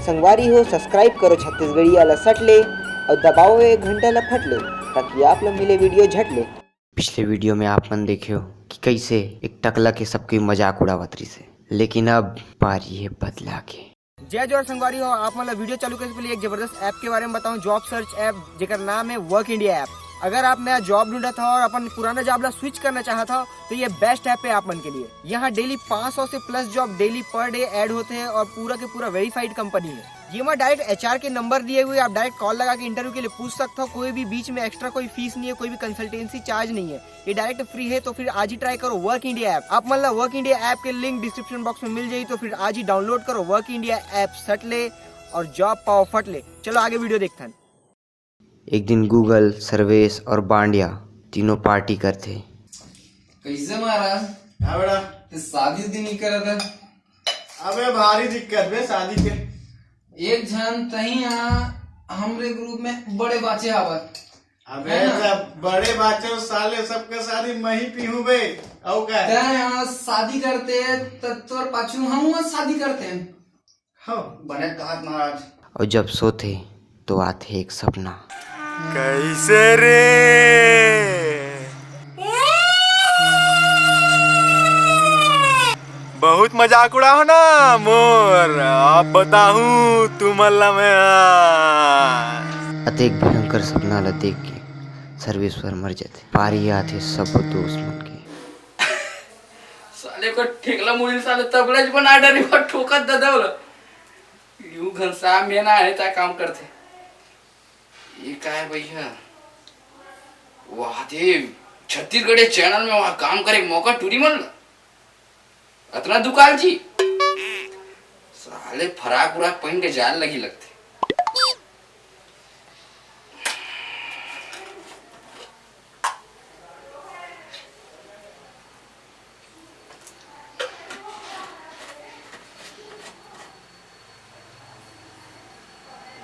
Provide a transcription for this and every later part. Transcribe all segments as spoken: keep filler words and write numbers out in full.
संगवारी हो, subscribe करो छत्तीसगढ़िया ला सट ले और दबाओ ये घंटा ला फट ले, ताकि आप ला मिले video झट ले। पिछले video में आप मन देखे हो कि कैसे एक टकला के सबके मजाक उड़ावत रहिस हे, लेकिन अब पारी हे बदला के। जय जोहार संगवारी हो, आप मन ला video चालू करे से पहले एक जबरदस्त app के बारे में बताऊं, job search app, जेकर नाम है Work India app। अगर आप नया job ढूंढत हो और अपन पुराना job ला switch करना चाहत हो, तो ये best app है आप मन के लिए। यहाँ daily पाँच सौ से plus job daily per day add होते हैं और पूरा के पूरा verified company है। ये में direct H R के number दिए हुए, आप direct call लगा के interview के लिए पूछ सकते हो। कोई भी बीच में extra कोई fees नहीं है, कोई भी consultancy charge नहीं है, ये direct free है। तो फिर आज ही try करो Work India app। आप मन ला Work India app के link description box में मिल जाई, तो फिर आज ही download करो Work India app, सट ले और job पाओ फट ले। चलो आगे video देखथन। एक दिन गूगल, सर्वेश और बांडिया तीनों party करथे। कैसे महाराज? हाँ बेटा। ते शादी उदी नहीं करत है? अबे भारी दिक्कत बे शादी के। एक झन तही आ हमरे group में बड़े बाचे आवत। अबे है ना? जब बड़े बाचे हो साले, सबके शादी मैं ही पीहूं बे। अउ का? तैं यहाँ शादी करते त तोर पाछू हम वहाँ शादी करते हैं। हो, बने कहात महाराज। और जब सोथे तो आथे एक सपना। कैसे रे? बहुत मजाक उड़ाहो ना मोर, अब बताहूँ तुमन ला मैं। अतेक भयंकर सपना ला देख के सर्वेश्वर मर जाथे। पारी आथे सब दोस्त मन के। साले को ठेकला मुड़ी साले तबला ज बना डरी बा ठोकत ददा वाला। यू घनश्याम में ना है ता काम करथे। ये का है भैया? वाह दे, छत्तीसगढ़ी channel में वहाँ काम करे के मौका टूरी मन ला। अतना दुकाल जी। साले फराक उराक पहन के जाए लगी लगथे।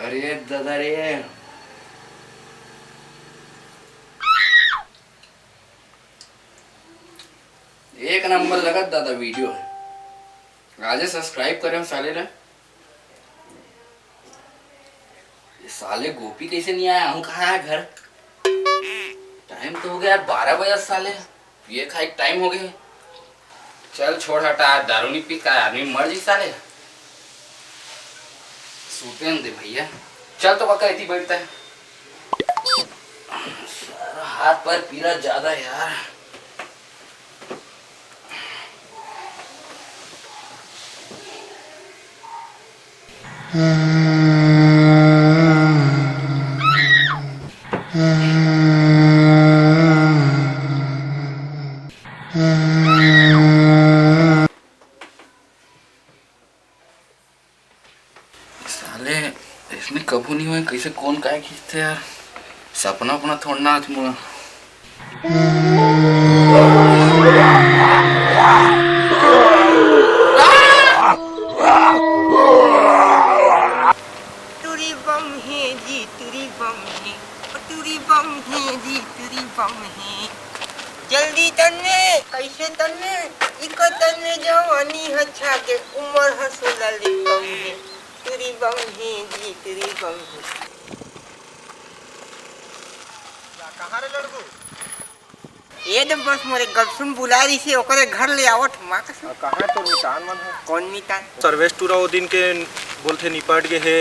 अरे दादा रे, एक नंबर लगत दादा video है। आजे subscribe करे हो साले ला। ये साले गोपी कैसे नहीं आया? हम कहाँ आया घर? Time तो हो गया यार, बारह बजे साले। ये खाए time हो गए। चल छोड़ हटा, दारू नहीं पी का आदमी मर जी साले। सूते न दे भैया। चल तो बका इतनी बैठता है। सारा हाथ पैर पीला ज्यादा है यार। साले, इसने कभू नहीं हुए, कैसे कौन काय खींचते यार, सपना अपना थोड़ना आज मुआ। टूरी बम हे जी, टूरी बम हे, टूरी बम हे जी, टूरी बम हे। जल्दी तन्ने, कैसे तन्ने? इको तन्ने जवानी ह छागे, उमर ह सोलह ले कम हे। टूरी बम हे जी, टूरी बम हे। कहाँ रे लड़कू? ये तो बस मोरे girlfriend बुला रही से, ओकरे घर ले आवत माँ कसम। कहाँ तो निशान मन है? कौन निशान? सर्वेश टूरा वो दिन के बोलथे निपट गे हे।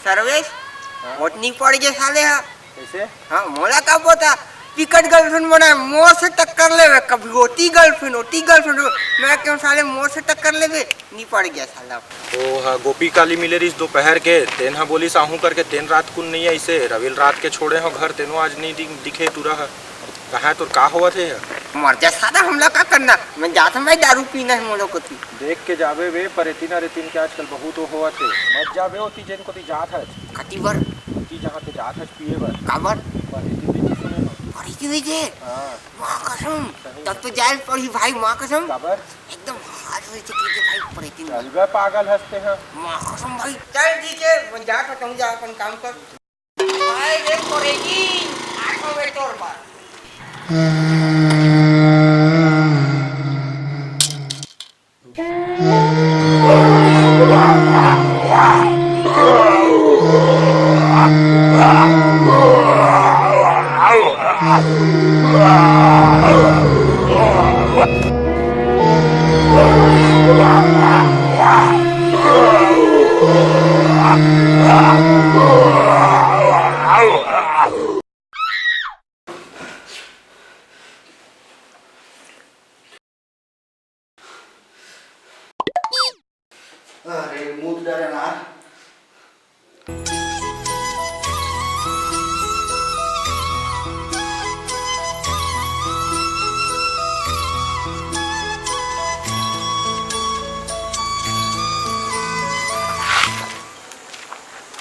सर्वेश? हाँ। वोट निपट गे साले हा। कैसे? हाँ, मोला का पता, पिकट girlfriend बनाए, मोर से टक्कर लेवे, कभी ओती girlfriend, ओती girlfriend, मैं क्यों साले मोर से टक्कर लेवे, निपट गया साला। ओ हा, गोपी काली मिले रिस दोपहर के, तेन हा बोलिस आहूँ करके, तेन रात कुन नहीं आइसे, रविल रात के छोड़े हो घर, तेनो आज नहीं दि-, दिखे टूरा हा। कहाँ तोर का होवत हे? मर जा साला, हमला का करना, मैं जात हूँ भाई, दारू पीना है मोरो कोती। देख के जाबे बे, परेतिन अरेतिन के आजकल बहुत वो होवत हे, मत जाबे ओती जेन कोती जात हच। कति बर? ओती जहाँ ते जात हच पिए बर। काबर? परेतिन बेटी सुने हो। परेतिन बेटी? हाँ। माँ कसम, सही तब तो जाए पड़ी भाई, माँ कसम। काबर? एकदम हाथ में चुकी के भाई परेतिन। चल बे पागल हंसते हैं। माँ कसम भाई, चल ठीक है, मैं जात हूँ, तुम जा अपन काम कर। भाई रे परेतिन, आठों में तोर बार। अरे, मुंह तो डरे ना।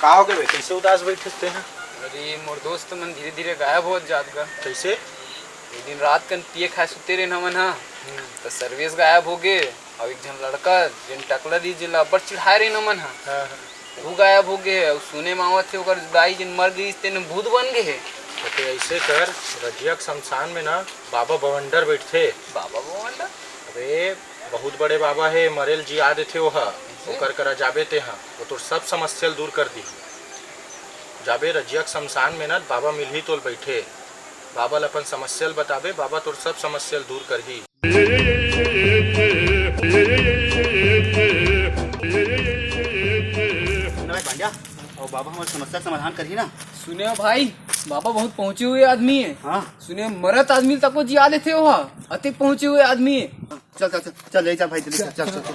का हो गे बे? कइसे उदास बइठे हस तेहा? अरे, मोर दोस्त मन धीरे-धीरे गायब होत जात गा। कइसे? एक दिन रात कन पिए खाए सुते रहेन हमन ह, हम्म। त सर्वेश गायब हो गे, अउ एक झन लड़का, जेन टकला दिस, जेन ला अब्बड़ चिढ़ाए रहेन हमन ह, हाँ, हाँ। वो गायब हो गे। अउ सुने म आवत हे, ओकर दाई जेन मर गईस, तेन भूत बन गे हे। त तैं अइसे कर, रजिया के शमशान में ना बाबा बवंडर बइठथे। बाबा बवंडर? अबे, बहुत बड़े बाबा हे, मरे ल जिया देथे ओहा। अइसे? ओकर करा जाबे तेहा, वो तोर सब समस्या ल दूर कर दिही। जाबे रजिया के शमशान में ना बाबा मिलही तोल बइठे। बाबा ल अपन समस्या ल बताबे, बाबा तोर सब समस्या ल दूर करही। सुन भाई भांजा, अउ बाबा हमर समस्या के समाधान करही ना? सुने हो भाई, बाबा बहुत पहुंचे हुए आदमी हे। हाँ। सुने, मरत आदमी तको जिया लेथे ओहा, अतेक पहुंचे हुए आदमी हे। चल, चल, चल, चल, ले चल भाई, जल्दी चल, चल, चल, चल।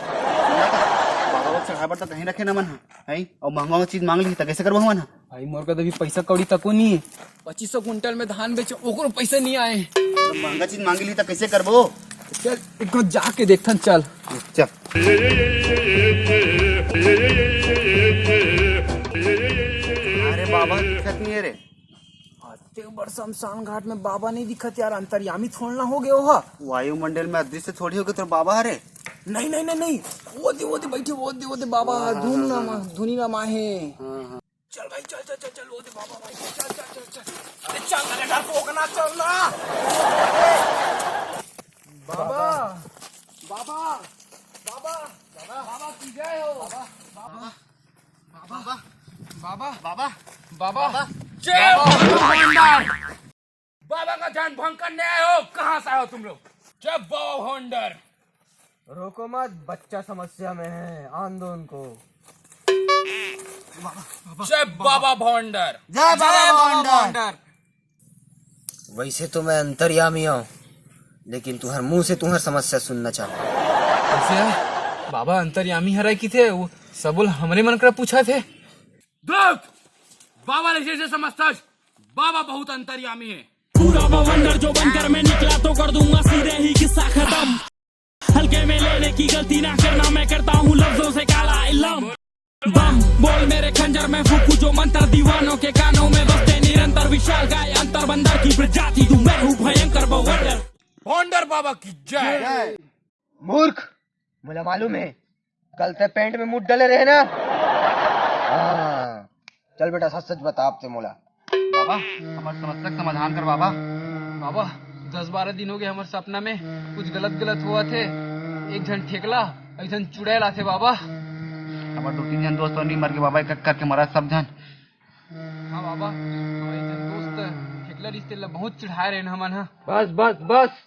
बाबा को चढ़ाए बर त कहीं रखे न मन ह, हैं? अउ महंगा, महंगा चीज मांग लिही, त कइसे करबो हमन ह? भाई, मोर करा अभी पइसा कौड़ी तको नहीं हे। पच्चीस सौ कुंटल में धान बेचो, ओकरो पइसा नहीं आए। त महंगा चीज मांग लिही, त कइसे करबो? चल, एक बार जाके देखथन, चल। चल। अरे बाबा, दिखत नहीं हे रे। अतेक बड़ शमशान घाट में बाबा नहीं दिखत यार, अंतर्यामी थोड़ना हो गए ओहा। वायुमंडल में अदृश्य थोड़ी हो गए तोर बाबा हरे। नहीं, नहीं, नहीं, नहीं, वो दे, वो दे, बइठे, वो दे, वो दे बाबा, हाँ, हाँ, धुन हाँ, ना हाँ, मा-, हाँ। धुनी ना माहे। हाँ, हाँ। चल भाई, चल, चल, चल, चल, वो दे बाबा भाई, चल, चल, चल, चल। अरे चल, अरे डरपोक ना, चल ना। बाबा, बाबा, बाबा, बाबा की जय हो। बाबा, बाबा। बाबा, बाबा, बाबा, बाबा, बाबा। जय बाबा। भगवान। बाबा का ध्यान भंग करने आए हो, कहाँ से आए हो तुम लोग? जय बाबा भंडर। रोको मत, बच्चा समस्या में है, आन दो उनको। जय बाबा भंडर। जय बाबा भंडर। वैसे तो मैं अंतर्यामी हूँ, लेकिन तुहर मुंह से तुहर समस्या सुनना चाहूँ। कइसे? बाबा अंतर्यामी हरय किथे, वो सबो ल हमरे मन करा पूछा थे। देख, बाबा ल अइसे समझथस, बाबा बहुत अंतर्यामी हे। पूरा बवंडर जो बनकर मैं निकला तो कर दूंगा सीधे ही किस्सा खत्म। हल्के में लेने की गलती ना करना, मैं करता हूँ लफ्जों से काला इल्लम। बम बोल मेरे खंजर में फूकू जो मंत्र, दीवानों के कानों में बजते निरंतर। विशाल काय अंतर बंदर की प्रजाति तू, मैं हूँ भयंकर बवंडर। भंडर बाबा की जय। जय। मूर्ख, मोला मालूम हे, कल ते पैंट में मुड़ डले रहे ना। हाँ, चल बेटा, सच सच बता अब ते मोला। बाबा, हमर समस्या के समाधान कर बाबा। बाबा, दस बारह दिन हो गए हमर सपना में कुछ गलत गलत होवत हे। एक झन ठेकला, एक झन चुड़ैल आथे बाबा। हमर दो तीन झन दोस्त तो नहीं मर गए बाबा, एक एक करके मरा सब झन। हाँ बाबा, हमर एक झन दोस्त ठेकला रिश्ते ला बहुत चिढ़ाए रहे हमन ह। बस, बस, बस।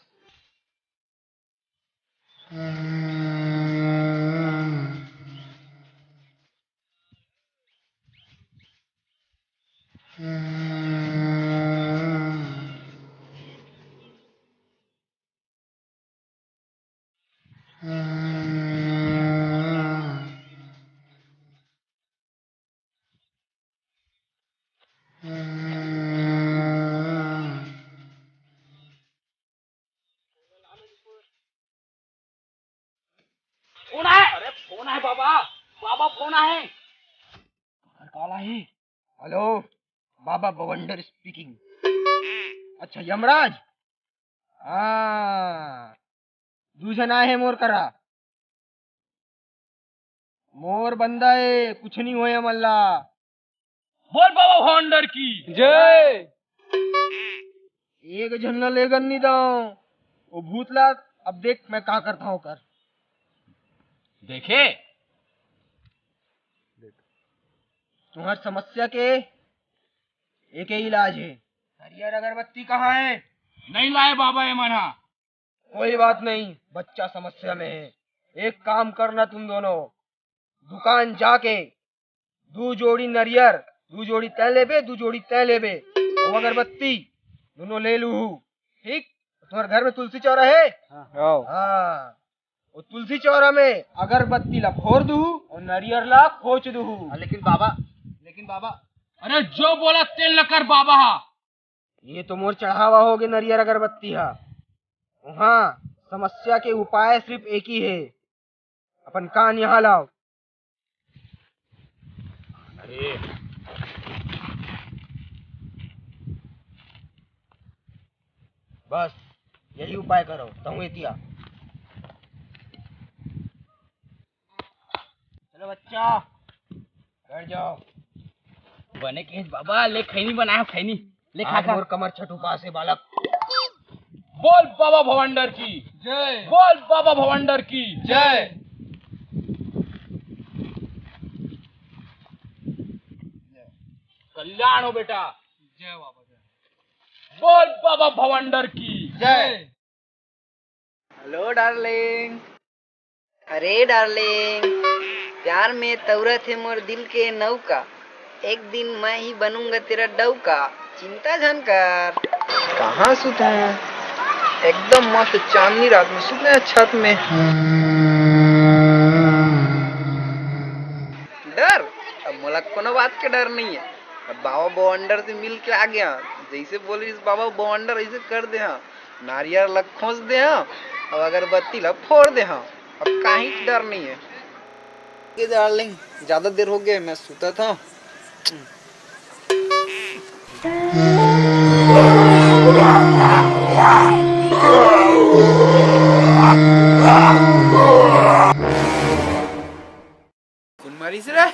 फोन आहे, अरे फोन आहे बाबा, बाबा फोन आहे। अरे काला ही। हेलो, बाबा बवंडर स्पीकिंग। अच्छा यमराज, हाँ, दू झन आए हे मोर करा। मोर बंदा ए, कुछ नहीं होए हमन ला। बोल बाबा भंडर की जय। एक झन ला लेगन नहीं दाओ, वो भूत ला। अब देख मैं का करता हूँ कर। देखे, तुम्हार समस्या के एक ही इलाज है। नरियर अगरबत्ती कहाँ है? नहीं लाए बाबा ये मन हा। कोई बात नहीं, बच्चा समस्या में है। एक काम करना तुम दोनों, दुकान जाके दू जोड़ी नरियर, दू जोड़ी तैं लेबे, दू जोड़ी तैं लेबे, अउ अगरबत्ती दोनों ले लूहू। ठीक? तुम्हारे घर में तुलसी चौरा है? हाँ। हाँ। वो तुलसी चौरा में अगरबत्ती ला फोर दूहू अउ नरियर ला खोच दूहू। हाँ, लेकिन बाबा, लेकिन बाबा, अरे जो बोला तेन ल कर बाबा हा। ये तो मोर चढ़ावा होगे नरियर अगरबत्ती हा। वहाँ समस्या के उपाय सिर्फ एक ही है, अपन कान यहाँ लाओ। अरे बस, यही उपाय करो, तहूँ एतिया। चलो बच्चा, बैठ जाओ। बने के बाबा, ले खैनी बनाए हो, खैनी। ले खा, आज खा। मोर कमर छठ उपास है बालक। बोल बाबा भवंडर की जय। बोल बाबा भवंडर की जय। कल्याण हो बेटा। जय बाबा, जय। बोल बाबा भवंडर की जय। Hello darling. अरे डार्लिंग, प्यार में तौरत हे मोर दिल के नौका। एक दिन मैं ही बनूंगा तेरा डौका, चिंता झन कर। कहाँ सुते हैं? एकदम मस्त चांदनी रात में सुते हैं छत में। डर? अब मोला कोनो बात के डर नहीं है। अब बाबा बवंडर से मिल के आ गया। जैसे बोलिस बाबा बवंडर, ऐसे कर दे हाँ। नारियल ला खोस दे हाँ, अउ अगरबत्ती ला फोर दे हाँ। अब काहीं डर नहीं है। ये डार्लिंग, ज्यादा देर हो गए, मैं सुता था। कौन मारिस रे?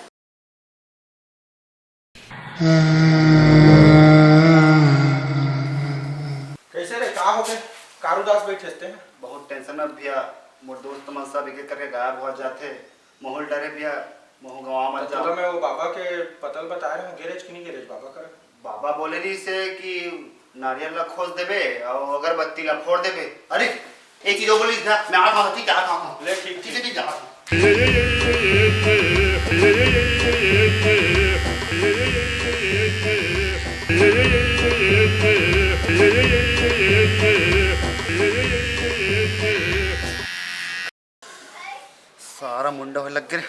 कैसे रे, का हो गए? कारू दास बैठे हस्ते हैं। बहुत टेंशन में भैया, मोर दोस्त मन सब एक एक करके गायब हो जाते। महू ल डरे भैया, महू गंवा मत जाओ। मैं वो बाबा के पता ल बता रहे हूँ, गैरेज की नहीं गैरेज बाबा कर। बाबा बोले रहिस हे कि नारियल ला खोस देबे अउ अगरबत्ती ला फोर देबे। अरे, एक चीज और बोलिस ना, मैं आता हूँ, ठीक है, आता हूँ। ले, ठीक, ठीक है, ठीक है, आता हूँ। सारा मुंडा होए लग गे रे।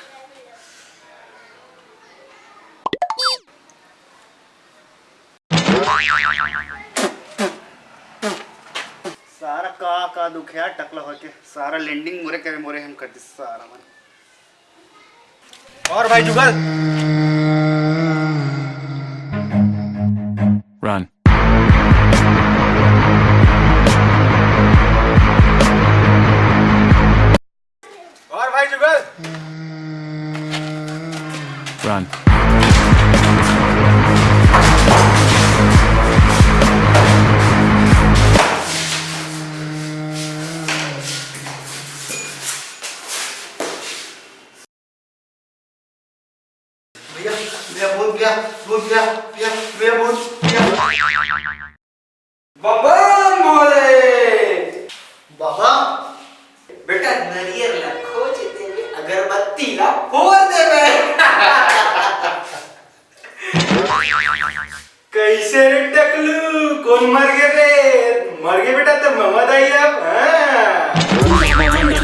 सारा का, का दुख हे यार, टकला होके। सारा lending मोरे करे, मोरे हम कर दिस सारा मन। और भाई जुगल। Run। और भाई जुगल। Run। भैया, भैया, भूत भैया, भूत भैया, भैया, भैया, भूत भैया। बम बम भोले। बाबा, बेटा, नरियर ला खोच देबे, अगरबत्ती ला फोर देबे। कैसे रे टकलू, कौन मर गे रे? मर गे बेटा, तो ममा दाई अब, हाँ।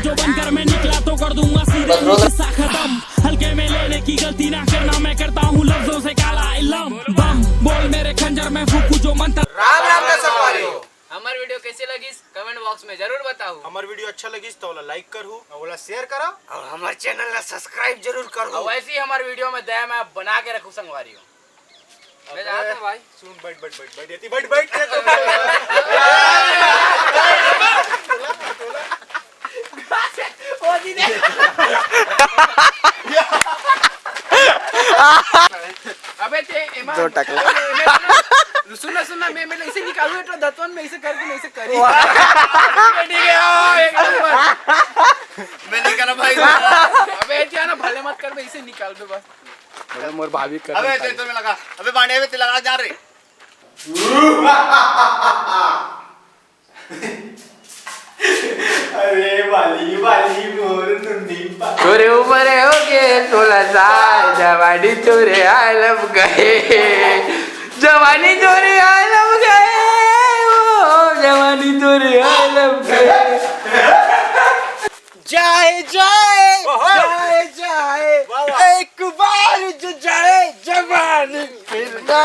जो बनकर मैं निकला तो कर दूंगा सीधे नीचे सा खत्म। हल्के में लेने की गलती ना करना, मैं करता हूँ लफ्जों से काला इल्म। बम बोल मेरे खंजर में फूकू जो मंत्र। राम राम दर्शक भाइयों। हमर video कैसे लगिस, comment box में जरूर बताओ। हमर video अच्छा लगिस तो ओला like करहू, अउ ओला share करा, अउ हमर channel ला subscribe जरूर करहू। अउ ऐसे ही हमर video में दया माया बना के रखू संगवारी हो। मैं जात हूँ भाई। सुन, बैठ, बैठ, बैठ, बैठ, एती बैठ, बैठ, बैठ। ओ दीदी। अबे ते एमा दो टकला। सुन ना, सुन ना, मैं, मैं ऐसे निकालू, तो दतवन में ऐसे करके मैं ऐसे करी। ठीक है, ठीक है, ओ, एक नंबर। मैं नहीं करना भाई। अबे, क्या ना, भले मत कर, मैं ऐसे निकाल दो बस। अबे मोर भाभी कर अबे तेरे तो में लगा। अबे बांडे, अबे तेरे लगा जा रे। अरे बाली बाली मोर नुन्नी पा तोरे ऊपर हो गए सोलह साल, जवानी तोरे आलम गए, जवानी तोरे आलम गए, ओ जवानी तोरे आलम गए। जाए जाए जाए जाए, एक बार जो जाए जवानी फिर ना